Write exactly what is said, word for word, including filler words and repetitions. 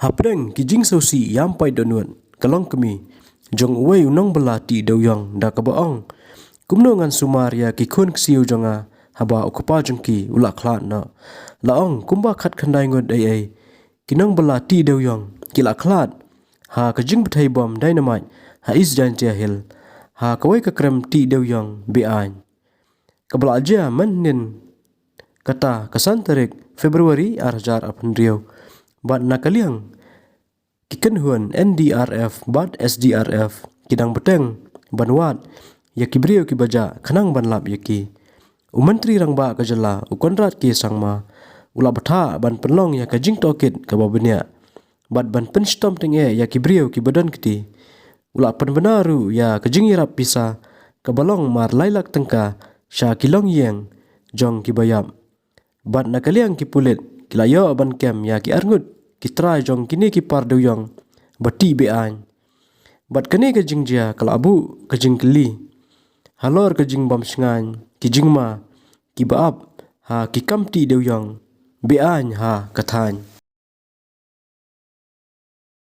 Hapdeng ki jingsngewsih ïam paid dohnud, ka longkmie jong uwei u nongbylla tih dewiong da kaba ong, kumno ngan sumar ïa ki khun ksiew jong nga haba u kpa jong ki u la khlad noh. La ong kumba khatkhyndai ngut eiei ki nongbylla tih dewiong ki la khlad ha ka jingbthei bom dynamite ha East Jaintia Hills ha kawei ka krem tih dewiong be-aiñ kaba la jia mynhynnin kata ka san tarik February ar hajar arphew hynriew. Bad na ka liang ki kynhun N D R F bad S D R F ki dang bteng ban wad ïa ki briew kiba jah khnang ban lap ïa ki. U Myntri Rangbah ka jylla u Conrad K Sangma u la bthah ban pynlong ïa ka jingtohkit kaba bniah bad ban pynshitom tyngeh ïa ki briew kiba don kti. U la pynbna ruh ïa ka jingïarap pisa kaba long mar lai lak tyngka sha ki longïing jong kiba ïap. Bad na ka liang ki pulit ki la ïoh ban kem ïa ki arngut ki trai jong kine ki par dewiong ba tih be-aiñ. Bad kane ka jingjia ka la buh ka jingkylli halor ka jingbym shngaiñ ki jingma kiba ap ha ki kam tih dewiong be-aiñ ha ka thaiñ.